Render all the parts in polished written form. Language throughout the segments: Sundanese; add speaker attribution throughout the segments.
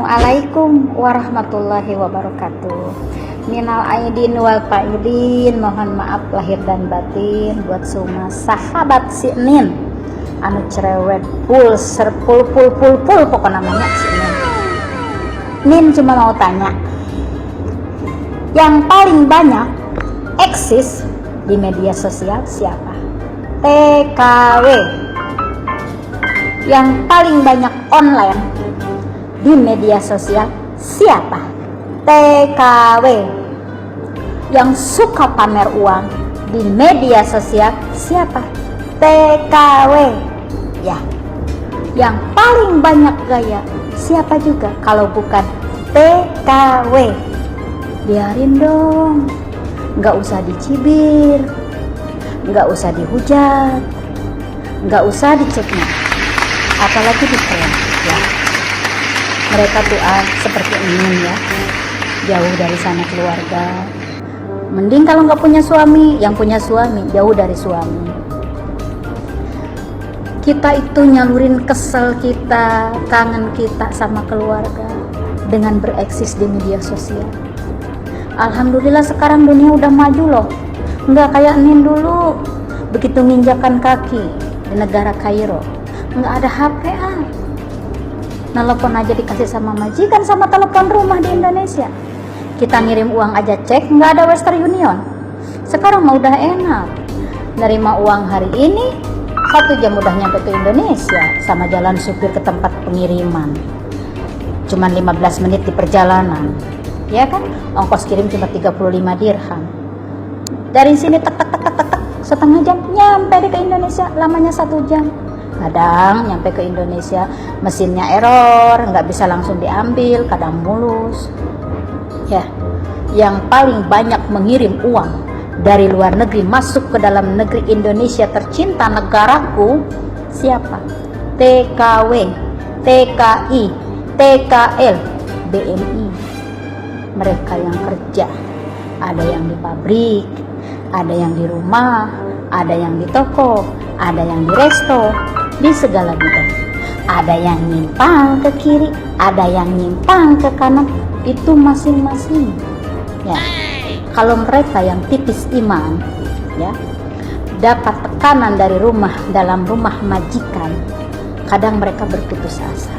Speaker 1: Assalamualaikum warahmatullahi wabarakatuh. Minal aidin wal faidin, mohon maaf lahir dan batin buat semua sahabat si Nin anu cerewet full serpul full full full, pokokna mah nya si Nin. Nin cuma mau tanya, yang paling banyak eksis di media sosial siapa? TKW. Yang paling banyak online di media sosial siapa? TKW. Yang suka pamer uang di media sosial siapa? TKW. Ya. Yang paling banyak gaya siapa juga kalau bukan TKW? Biarin dong. Nggak usah dicibir. Nggak usah dihujat. Nggak usah diceknya. Apalagi dicela ya. Mereka tuh, ah, seperti ini ya, jauh dari sana keluarga. Mending kalau nggak punya suami, yang punya suami jauh dari suami. Kita itu nyalurin kesel kita, kangen kita sama keluarga dengan bereksis di media sosial. Alhamdulillah, sekarang dunia udah maju loh, nggak kayak Nin dulu. Begitu nginjakan kaki di negara Kairo, nggak ada HP, ah. Nelpon aja dikasih sama majikan, sama telepon rumah di Indonesia. Kita ngirim uang aja cek, nggak ada Western Union. Sekarang mah udah enak, nerima uang hari ini, satu jam udah nyampe ke Indonesia, sama jalan supir ke tempat pengiriman cuman 15 menit di perjalanan, ya kan? Ongkos kirim cuma 35 dirham. Dari sini tek tek tek tek tek tek, setengah jam nyampe di ke Indonesia. Lamanya satu jam. Kadang nyampe ke Indonesia mesinnya error, nggak bisa langsung diambil, kadang mulus ya. Yang paling banyak mengirim uang dari luar negeri masuk ke dalam negeri Indonesia tercinta, negaraku, siapa? TKW, TKI, TKL, BMI. Mereka yang kerja, ada yang di pabrik, ada yang di rumah, ada yang di toko, ada yang di resto, di segala bidang. Ada yang nyimpang ke kiri, ada yang nyimpang ke kanan, itu masing-masing ya. Kalau mereka yang tipis iman ya, dapat tekanan dari rumah, dalam rumah majikan, kadang mereka berputus asa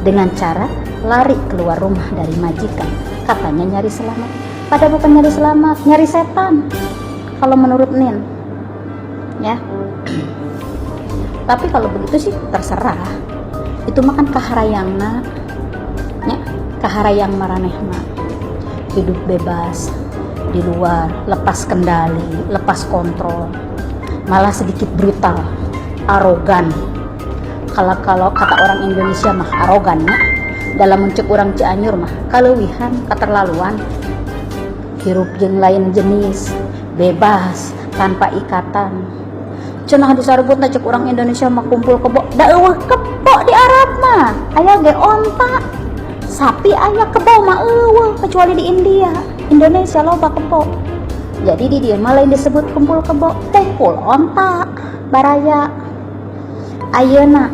Speaker 1: dengan cara lari keluar rumah dari majikan, katanya nyari selamat. Padahal bukan nyari selamat, nyari setan kalau menurut Nin ya. Tapi kalau begitu sih terserah, itu mah kan kaharayangna ya, kaharayang maranehna hidup bebas di luar, lepas kendali, lepas kontrol, malah sedikit brutal, arogan. Kalau kalau kata orang Indonesia mah arogan ya. Dalam muncul orang Cianjur mah kaleuwihan, keterlaluan. Hirup jeung lain jenis, bebas tanpa ikatan. Cenah disarebutna cek orang Indonesia mah kumpul kebo. Da euweuh kebo di Arab mah, aya ge onta, sapi aya, kebo mah euweuh, kecuali di India. Indonesia loba kebo. Jadi di dieu mah lain disebut kumpul kebo, kumpul onta baraya. Ayeuna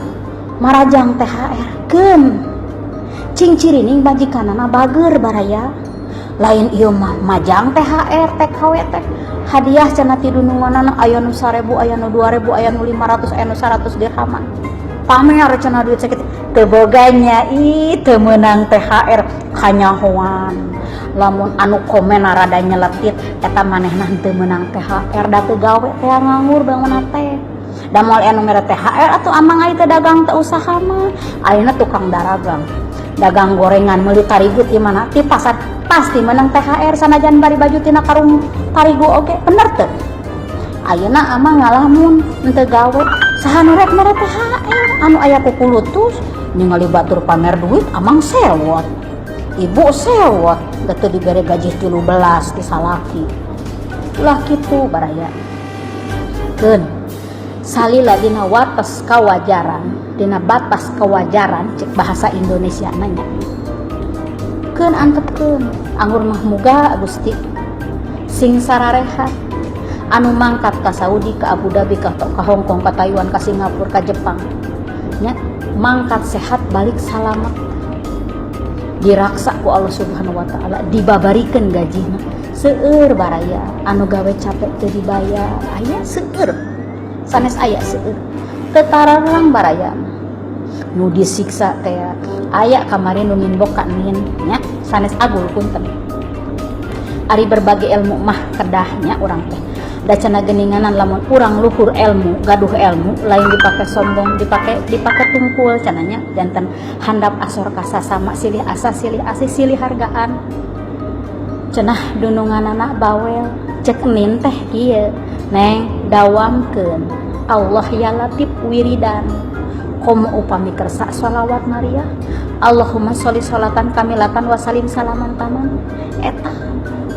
Speaker 1: marajang THR keun cing cirining majikanana bager, baraya. Lain ieu mah, majang THR TKW teh hadiah cenah ti dununganana, aya nu 1000, aya nu 2000, aya nu 500, aya nu 100 dirhaman. Pamer cenah duit sakitu teu boganya. Ih, teu meunang THR kanyahoan lamun anu komen rada nyeletit eta manehna teu meunang THR, da teu gawe teh, nganggur bangunna teh. Da moal anu mere THR atuh, amang. Ai teu dagang, teu usaha mah. Ayeuna tukang dagang, dagang gorengan, meuli tarigu ti mana, ti pasar, pasti menang THR, sanajan bari baju tina karung tarigu oge. Bener teu? Ayeuna amang ngalamun, henteu gawe, saha nu rek mere THR anu aya kukulutus? Ningali batur pamer duit, amang sewot, ibu sewot, da teu dibere gaji 13 ti salaki. Ulah kitu, baraya. Keun salila dina wates kawajaran, dina batas kewajaran cek bahasa Indonesia nanya. Keun, antepkeun. Anggur mah muga Gusti sing sararehat anu mangkat ka Saudi, ke Abu Dhabi, ke Hong Kong, ke Taiwan, ke Singapura, ke Jepang nya, mangkat sehat, balik salamet. Diraksa ku Allah Subhanahu wa Ta'ala, dibabarikeun gajina. Seueur baraya anu gawe capek teu dibayar, aya seueur. Sanes aya, seueur. Teu tararang baraya nu disiksa teh. Aya kamari nu nginbox ka nin nya, sanes agul, punten. Ari berbagi ilmu mah kedahnya urang teh da cenah geninganan lamun urang luhur ilmu, gaduh ilmu, lain dipake sombong, dipake dipake tungkul cenah nya, janten handap asor ka sasama, silih asah, silih asih, silih hargaan cenah. Dununganana bawel, cek nin teh kieu, "Neng, dawamkeun Allah ya Latif wiridan, komo upami kersa sholawat Maria, Allahumma sholli sholatan kamilatan wasalim salaman taman." Eta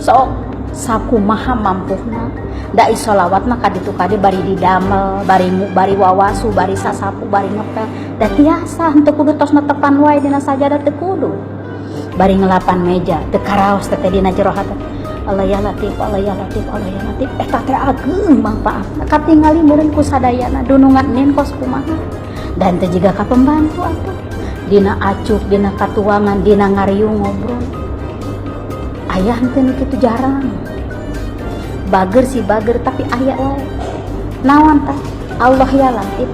Speaker 1: sok sakumaha mampuhna da sholawat mah kaditu kadi, bari didamel, bari bari wawasu, bari sasapu, bari ngepel da tiasa. Henteu kudu tos netepan wae dina sajadah, teu kudu. Bari ngelapan meja teu karaos teh dina jero hate, "Allah ya Latif, Allah ya Latif, Allah ya Latif." Eta teh ageung mangfaatna, katingali meureun ku sadayana dunungan nin kos kumaha dan teh jiga ka pembantu atuh, dina acuk, dina katuangan, dina ngariung ngobrol. Aya henteu nu kitu? Jarang. Bager sih bager, tapi aya wae. Naon teh? Allah ya Latif.